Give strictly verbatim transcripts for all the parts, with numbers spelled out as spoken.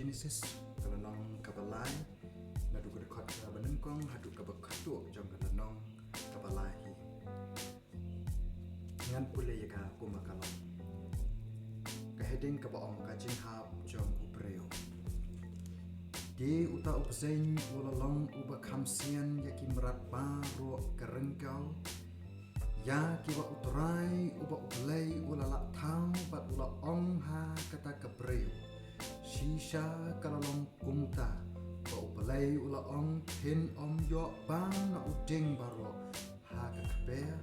Genesis, ka lynnong kaba lai, naduh ka dkhot kaba nyngkong haduh kaba khatduh jong ka lynnong kaba lai hi. Ngan pule ïa ka kumba ka long. Ka heading kaba ong ka jinghap jong u briew. Te uta u bseiñ u la long uba kham sian ïa ki mrad baroh ka ryngkew, ïa kiba U Trai uba U Blei u la lah thaw, bad u la ong ha kata ka briew. Shisha ka la long kumta, ba U Blei u la ong, phin ym ïoh bam na u dieng baroh ha ka kper.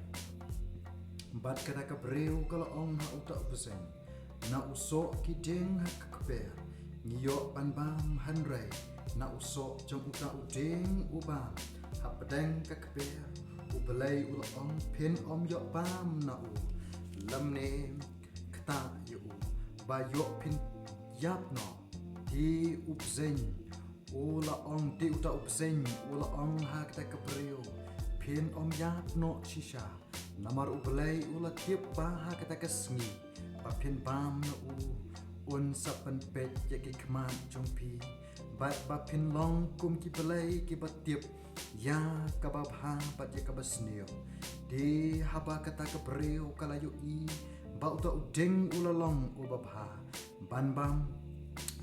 Bad kata ka briew ka la ong ha uta u bseiñ, na u soh ki dieng ha ka kper ngi ïoh ban bam, hynrei na u soh jong uta u dieng uba hapdeng ka kper, U Blei u la ong, phin ym ïoh bam na u, lymne ktah ïa u, ba ïoh phin ïap noh. Te u bseiñ u la ong, te uta u bseiñ u la ong ha kata ka briew, phin ym ïap noh shisha. Namar U Blei u la tip ba ha kata ka sngi ba phin bam na u, un sa pynpeit ïa ki khmat jong phi, bad ba phin long kum ki blei kiba tip ïa kaba bha bad ïa kaba sniew. Te haba kata ka briew ka la ïohi ba uta u dieng u la long uba bha ban bam,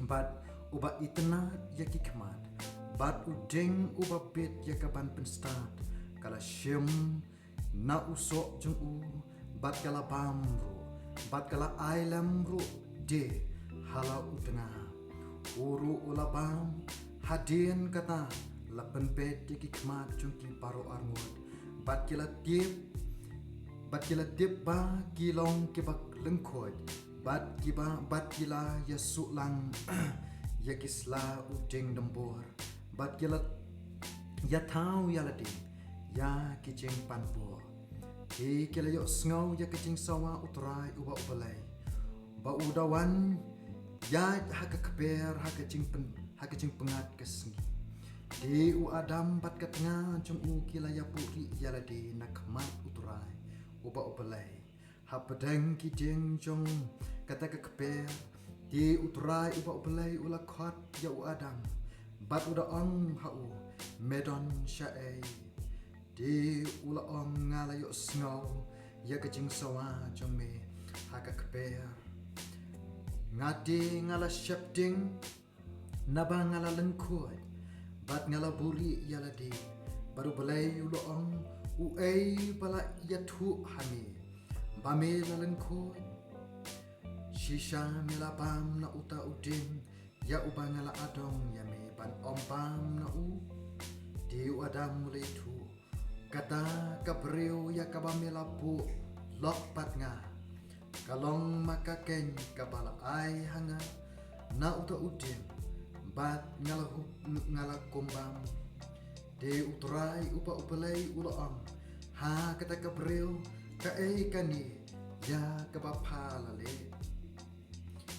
bad uba itynnad ïa ki khmat, bad u dieng uba bit ïa ka ban pynstad, ka la shim na u soh jong u, bad ka la bam ruh, bad ka la ai lem ruh de ha la u tnga. U ruh u la bam. Hadien kata la pynpeit ïa ki khmat jong ki baroh arngut, bad ki la tip, bad ki la tip ba ki long kiba lyngkhuid, bad kiba, bad ki la ïasuh lang ïa ki sla u dieng dymbur, bad ki la ïathaw ïa lade ïa ki jingpanpoh. Te ki la ïohsngew ïa ka jingsawa U Trai uba U Blei, ba u da wan ïaid ha ka kper ha ka jingpyn, ha ka jingpyngngad ka sngi. Te u Adam bad ka tnga jong u ki la ïabuhrieh ïa lade na khmat U Trai uba U Blei hapdeng ki dieng jong kata ka kper. Te U Trai uba U Blei u la khot ïa u Adam, bad u da ong ha u, me don shaei? Te u la ong, nga la ïohsngew ïa ka jingsawa jong me ha ka kper. Nga te nga la sheptieng, naba nga la lyngkhuid, bad nga la buhrieh ïa lade. Bad U Blei u la ong, uei ba la ïathuh ha me ba me la lyngkhuid? Shisha me la bam na uta u dieng ïa uba nga la adong ïa me ban ym bam na u? Te u Adam u la ïathuh, kata ka briew ïa kaba me la buh lok bad nga, ka long ma ka keiñ kaba la ai ha nga na uta u dieng, bad nga la hu-, nga la kumbam. Te U Trai uba U Blei u la ong ha kata ka briew, kaei kane ïa kaba pha la leh?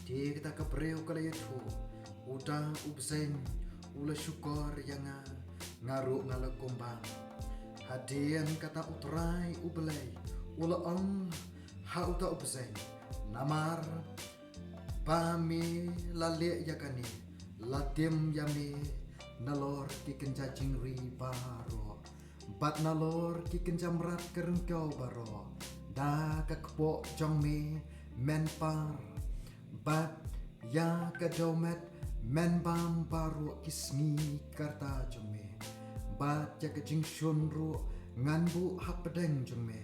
Te kata ka briew ka la ïathuh, uta u bseiñ u la shukor ïa nga, nga ruh nga la kumbam. Hadien kata U Trai U Blei u la ong ha uta u bseiñ, namar ba me la leh ïa kane, la tim ïa me nalor ki kynja jingri baroh, bad nalor ki kynja mrad ka ryngkew baroh. Da ka kpoh jong me men par, bad ïa ka jawmet men bam baroh ki sngi ka rta jong me, bad ïa ka jingshun ruh ngan buh hapdeng jong me,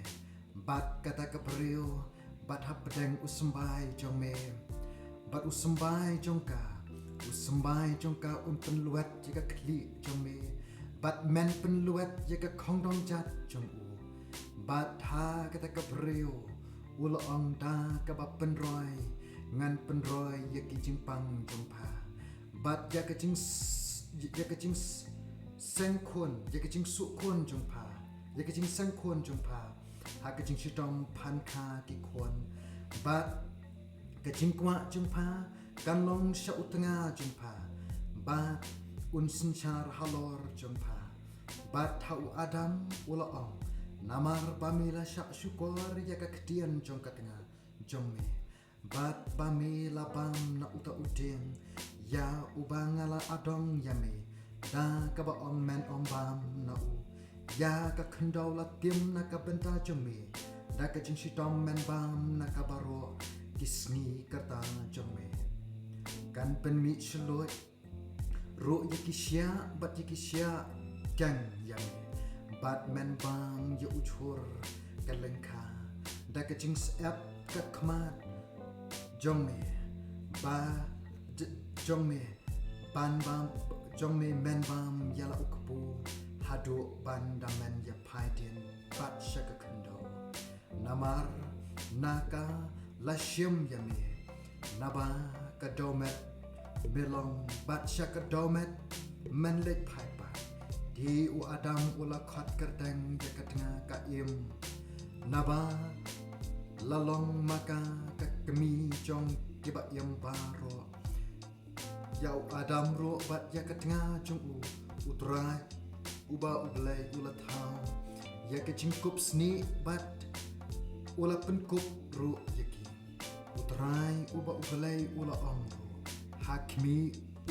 bad kata ka briew, bad hapdeng u symbai jong me, bad u symbai jong ka, u symbai jong ka un pynlwet ïa ka khlieh jong me, bad men pynlwet ïa ka khongdong jat jong u. Bad ha kata ka briew u la ong, da kaba pynroi ngan pynroi ïa ki jingpang jong pha, bad ïa ka jing s-, ïa ka jing s-, seng khun, ïa ka jingsuh khun jong pha, ïa ka jingseng khun jong pha ha ka jingshitom phan kha ki khun, bad ka jingkwah jong pha kan long sha u tnga jong pha, bad un synshar halor jong pha. Bad ha u Adam u la ong, namar ba me la shah shukor ïa ka ktien jong ka tnga jong me, bad ba me la bam na uta u dieng Ïa uba nga la adong ïa me, da kaba ong men ym bam na u. Ïa ka khyndew la tim na ka bynta jong me, da ka jingshitom men bam na ka baroh ki sngi kyrta jong me. Kan pynmih shluit ruh ïa ki shiah bad ïa ki shiah keng ïa me, bad men bam ïa u jhur ka lyngkha. Da ka jingsep ka khmat jong me ba j- jong me ban bam jong me men bam ïa la u kpu, haduh ban da men ïa phai dien pat sha ka khyndew. Namar na ka la shim ïa me, naba ka dewmet me long, bad sha ka dewmet men leit phai pat. Te u Adam u la khot kyrteng ïa ka tnga ka Im, naba la long ma ka ka kmie jong kiba im baroh. Ïa u Adam ruh bad ïa ka tnga jong u, U Trai uba U Blei u la thaw ïa ka jingkup snieh bad u la pynkup ruh ïa ki. U Trai uba U Blei u la ong ruh, ha khmih,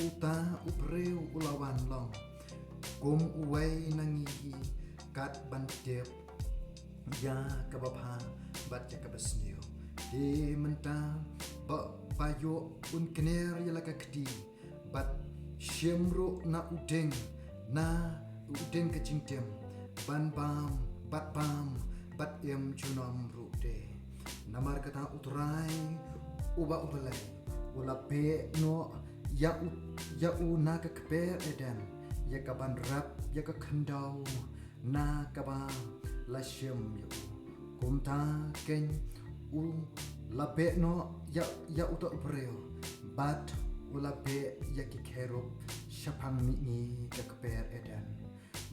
uta u briew u la wan long kum uwei na ngi hi, kat ban tip ïa kaba bha bad ïa kaba sniew. Te mynta ba ba ïoh un kner ïa la ka kti, bad shim ruh na u dieng, na u dieng ka jingtim, ban bam bad bam bad im junom ruh te. Namar kata U Trai uba U Blei u la beh noh ïa u, ïa u na ka kper Eden, ïa ka ban rep ïa ka khyndew na kaba la shim ïa u. Kumta keiñ u la beh noh ïa, ïa uta u briew, bad u la beh ïa ki kherub shaphang mihngi ka kper Eden,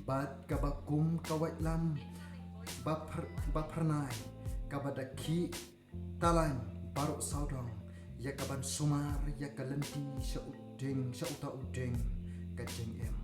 bad kaba kum ka waitlam ba phyrnai, kaba da khih talain baroh sawdong, ïa ka ban sumar ïa ka lynti sha u dieng, sha uta u dieng ka jingim.